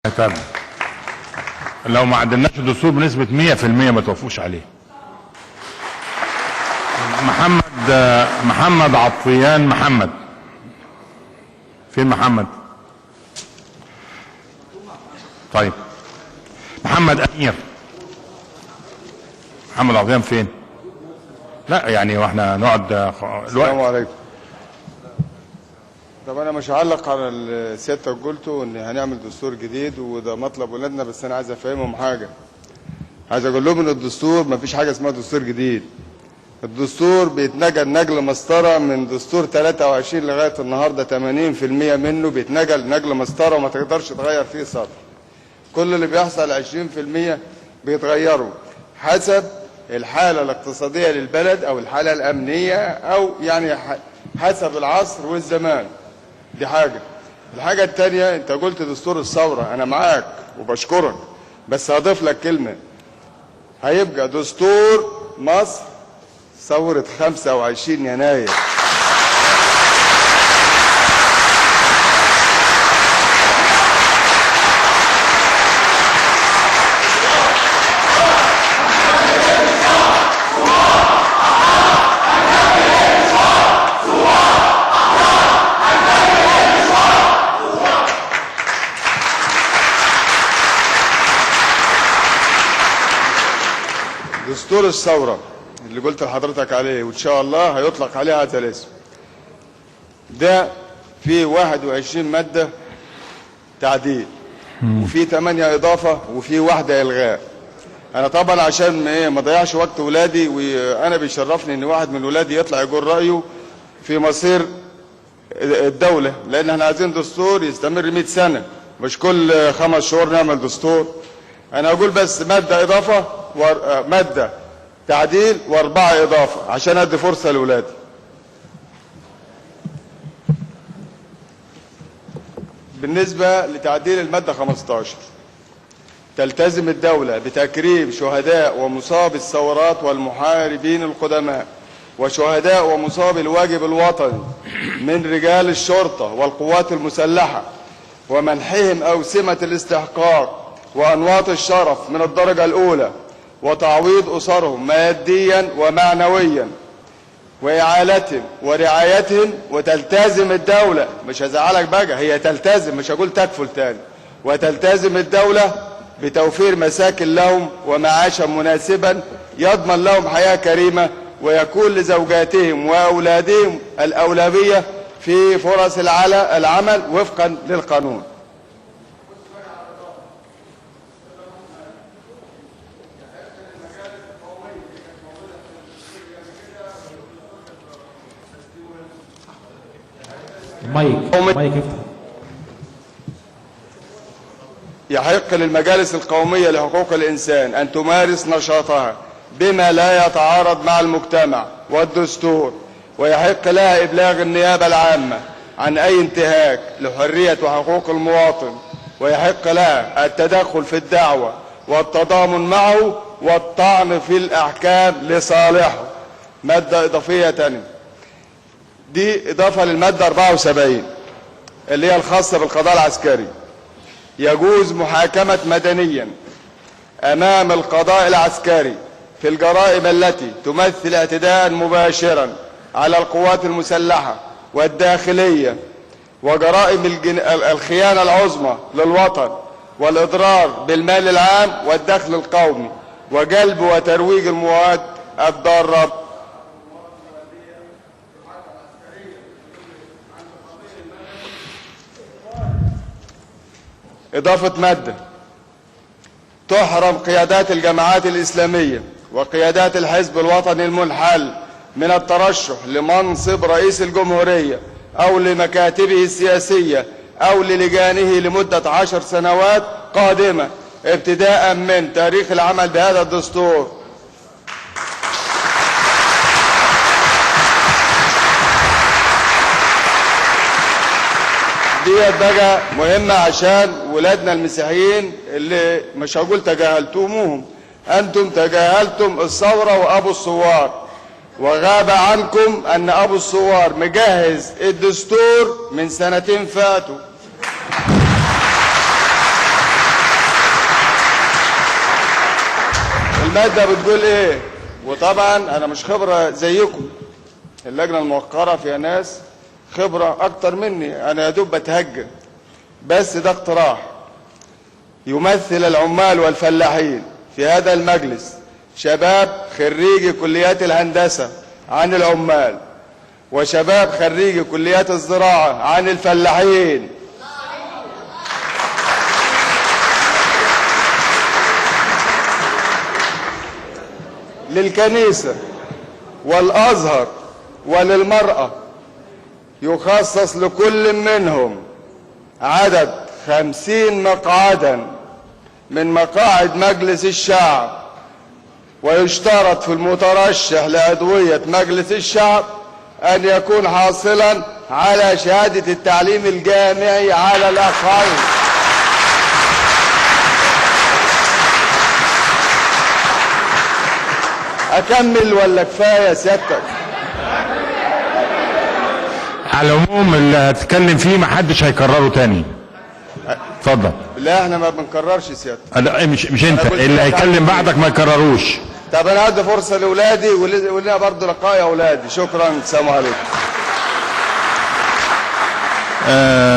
طب لو ما عدلناش الدستور بنسبة 100% ما توافقوش عليه. محمد محمد عطيان. محمد فين؟ محمد؟ طيب محمد أمير. محمد عطيان فين؟ لا يعني واحنا نقعد السلام الوقت. عليكم. طب انا مش هعلق على سيادتك قلته ان هنعمل دستور جديد وده مطلب ولادنا، بس انا عايز افهمهم حاجة. عايز اقول لهم ان الدستور ما فيش حاجة اسمها دستور جديد. الدستور بيتنجل نجل مسطرة من دستور 23 لغاية النهارده 80% منه بيتنجل نجل مسطرة وما تقدرش تغير فيه سطر. كل اللي بيحصل 20% بيتغيروا حسب الحالة الاقتصادية للبلد أو الحالة الأمنية أو يعني حسب العصر والزمان. دي حاجة. الحاجة التانية، أنت قلت دستور الثورة، أنا معاك وبشكرك، بس هضيف لك كلمة، هيبقى دستور مصر ثورة 25 يناير. دستور الثورة اللي قلت لحضرتك عليه وإن شاء الله هيطلق عليه هذا الاسم، ده فيه 21 مادة تعديل وفي 8 إضافة وفي واحدة إلغاء. أنا طبعا عشان ما اضيعش وقت ولادي، وأنا بيشرفني إن واحد من ولادي يطلع يقول رأيه في مصير الدولة، لأن احنا عايزين دستور يستمر 100 سنة، مش كل 5 شهور نعمل دستور. أنا أقول بس مادة إضافة ومادة تعديل و4 إضافة عشان أدي فرصة لولادي. بالنسبة لتعديل المادة 15، تلتزم الدولة بتكريم شهداء ومصاب الثورات والمحاربين القدماء وشهداء ومصاب الواجب الوطني من رجال الشرطة والقوات المسلحة ومنحهم أوسمة الاستحقاق وأنواط الشرف من الدرجة الأولى وتعويض أسرهم ماديا ومعنويا وإعالتهم ورعايتهم. وتلتزم الدولة، مش هزعلك بقى، هي تلتزم، مش هقول تكفل تاني، وتلتزم الدولة بتوفير مساكن لهم ومعاشا مناسبا يضمن لهم حياة كريمة ويكون لزوجاتهم وأولادهم الأولوية في فرص العمل وفقا للقانون. المايك المايك افتح. يحق للمجالس القومية لحقوق الإنسان أن تمارس نشاطها بما لا يتعارض مع المجتمع والدستور، ويحق لها إبلاغ النيابة العامة عن أي انتهاك لحرية وحقوق المواطن، ويحق لها التدخل في الدعوة والتضامن معه والطعن في الأحكام لصالحه. مادة إضافية تانية، دي إضافة للمادة 74 اللي هي الخاصة بالقضاء العسكري. يجوز محاكمة مدنيا أمام القضاء العسكري في الجرائم التي تمثل اعتداء مباشرا على القوات المسلحة والداخلية وجرائم الخيانة العظمى للوطن والإضرار بالمال العام والدخل القومي وجلب وترويج المواد الضارة. إضافة مادة تحرم قيادات الجماعات الإسلامية وقيادات الحزب الوطني المنحل من الترشح لمنصب رئيس الجمهورية أو لمكاتبه السياسية أو للجانه لمدة 10 سنوات قادمة ابتداء من تاريخ العمل بهذا الدستور. ديت بقى مهمة عشان ولادنا المسيحيين اللي مش هقول تجاهلتموهم، أنتم تجاهلتم الثورة وأبو الثوار، وغاب عنكم أن أبو الثوار مجهز الدستور من سنتين فاتوا. المادة بتقول ايه؟ وطبعا انا مش خبرة زيكم، اللجنة الموقرة فيها ناس خبرة اكتر مني، انا يا دوب بتهجم. بس ده اقتراح يمثل العمال والفلاحين في هذا المجلس شباب خريجي كليات الهندسة عن العمال، وشباب خريجي كليات الزراعة عن الفلاحين. للكنيسة والأزهر وللمرأة يخصص لكل منهم عدد 50 مقعدا من مقاعد مجلس الشعب، ويشترط في المترشح لعضوية مجلس الشعب أن يكون حاصلا على شهادة التعليم الجامعي على الأقل. أكمل ولا كفاية سيادتك؟ على العموم اللي هتكلم فيه محدش هيكرره تاني. اتفضل. لا احنا ما بنكررش سيادتك. لا مش انت اللي هيكلم بعدك ما يكرروش. طب انا هدي فرصة لاولادي ولنا برضه لقاء يا اولادي. شكرا، السلام عليكم.